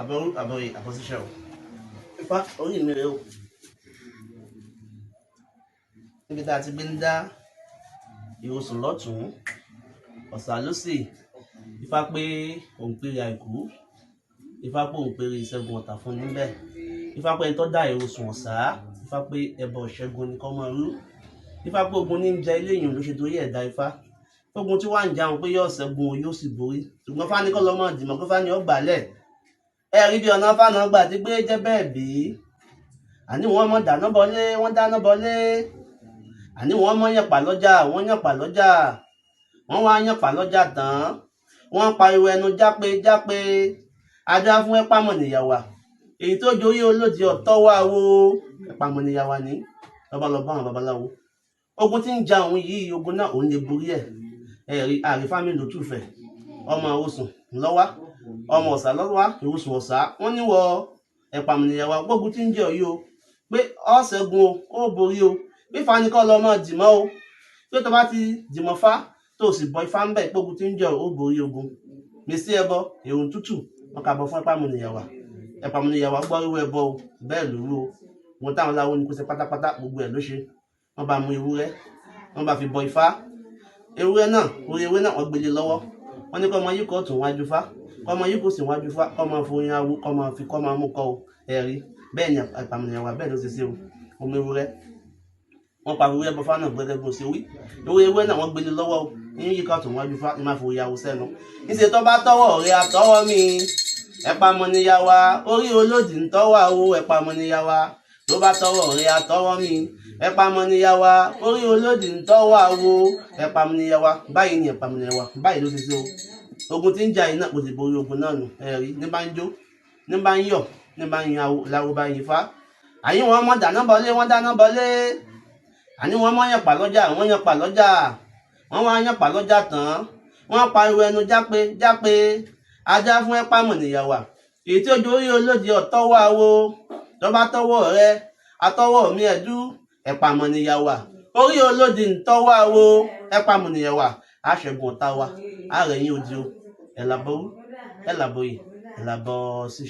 Àbọrú àbọyè àbọṣíṣẹ o. Ifá orí mi rèé o. Níbi tá a ti gbé ń dá ìwòsàn lọ́tùn-ún, ọ̀sà lósì, Ifá pé òun péré àìkú, Ifá pé òun péré ìṣẹ́gun ọ̀tà fún níbẹ̀. Ifá pé ẹni tó dá ìwòsàn ọ̀sà, Ifá pé ẹbọ ìṣẹ́gun ni kọ́ máa rú. Ifá pé ogun ní ń jẹ ilé èèyàn ló ṣe torí ẹ̀dá Ifá. Ogun tí wàá ń jaun pé yóò ṣẹ́gun o, yóò sì borí. Ṣùgbọ́n Ifá ní kọ́ lọ́ mọ́ dìmọ̀ pé Ifá ní ó gbàlẹ̀. Ẹ rí bí ọ̀nà Ifá náà gbà ti gbé jẹ́ bẹ́ẹ̀ bí. Àní wọ́n mọ̀ dáná bọlé, wọ́n dáná bọlé. Àní wọ́n mọ̀ yànpà lọ́jà, wọ́n yànpà lọ́jà. Wọ́n wá yànpà lọ́jà tán. Wọ́n pariwo ẹnu jápe jápe. Adá fún ẹ̀pàmọ̀ níyàwá. Èyí tó jorí olódi ọ̀tọ́ wá wo. Ẹ̀pàmọ̀ níyàwá ní. Lọ́ba lọ bá àwọn babaláwo. Ogun tí ń ja òun yìí, ogun náà òun lè borí ẹ̀. Ẹ rí àrífámi ló tùfẹ̀. Ọmọ òsùn lọ́wá. Ọmọ ọ̀sà lọ́wá, ìwòsùn ọ̀sà. Wọ́n ní wọ ẹ̀pàmọ̀ níyàwá. Gbógun tí ń jẹ òyì o. Pé ó ṣẹ́gun o, ó borí o. Bí Ifá ní kọ́ lọ mọ́ dìmọ́ o. Pé tó bá ti dìmọ̀ fá, tó sì bọ Ifá ń bẹ̀, gbógun tí ń jẹ ó borí ogun. Mèsì ẹbọ, èrò tútù, wọ́n kà bọ̀ fún ẹ̀pàmọ̀ níyàwá. Ẹ̀pàmọ̀ níyàwá gbọ́ wíwọ ẹbọ o, bẹ́ẹ̀ ló rú o. Ohun táwọn aláwo ní kó ṣe pátápátá, gbogbo ẹ̀ ló ṣe. Wọ́n bá mú ewúrẹ́, wọ́n bá fi bọ Ifá. Ewúrẹ́ náà, orí ewé náà wọ́n gbélé lọ́wọ́. Wọ́n ní kọ́ ọmọ yìí kọ́ tún wájú fá, kọ́ ọmọ yìí kò sì wájú fá, kọ́ máa forin awo, kọ́ máa fi kọ́ máa mú kọ́ o. Ẹ rí, bẹ́ẹ̀ ni ẹ̀pàmọ̀ níyàwá bẹ́ẹ̀ ló ṣe ṣe o. Omi ewúrẹ́, wọ́n pa ewúrẹ́ bọ fá náà gẹ́gẹ́ bí mo ṣe wí. Ewé ewé náà wọ́n gbélé lọ́wọ́ o. Ní yíká tún wájú fá, ní máa forin awo sẹ́nu. Níṣẹ́ tó bá tọwọ́ rẹ àtọwọ́ mi. Ẹ̀pàmọ̀ níyàwá, orí olódì ń tọ́wọ́ àwo. Ẹ̀pàmọ̀ níyàwá, tó bá tọwọ́ rẹ àtọwọ́ mi. Ẹ̀pàmọ̀ níyàwá, orí olódì ń tọ́wọ́ àwo. Ẹ̀pàmọ̀ níyàwá, báyìí ni ẹ̀pàmọ̀ níyàwá, báyìí ló ṣe ṣe o. Ogun tí ń jà yìí náà kò sì borí ogun náà nù. Ẹ rí, ní bá ń jó, ní bá ń yọ̀, ní bá ń yan awo, láwo bá yin Ifá. Àyín wọn mọ̀ dáná bọlé, wọ́n dáná bọlé. Àní wọ́n mọ̀ yànpà lọ́jà, wọ́n yànpà lọ́jà. Wọ́n wá yànpà lọ́jà tán. Wọ́n pariwo ẹnu jápe jápe. Ajá fún ẹ̀pàmọ̀ níyàwá. Èyí tí ó jorí olódi ọ̀tọ́ wá wo. Tó bá tọwọ́ rẹ, àtọwọ́ mi ẹ̀dú. Ẹ̀pàmọ̀ níyàwá. Orí olódi ń tọ́wọ́ àwo. Ẹ̀pàmọ̀ níyàwá. A ṣẹ́gun ọ̀tá wa. A rẹ̀ yín odi o. Ẹ̀ làbọ̀rú, ẹ̀ làbọ̀yè, ẹ̀ làbọ̀ ṣíṣe.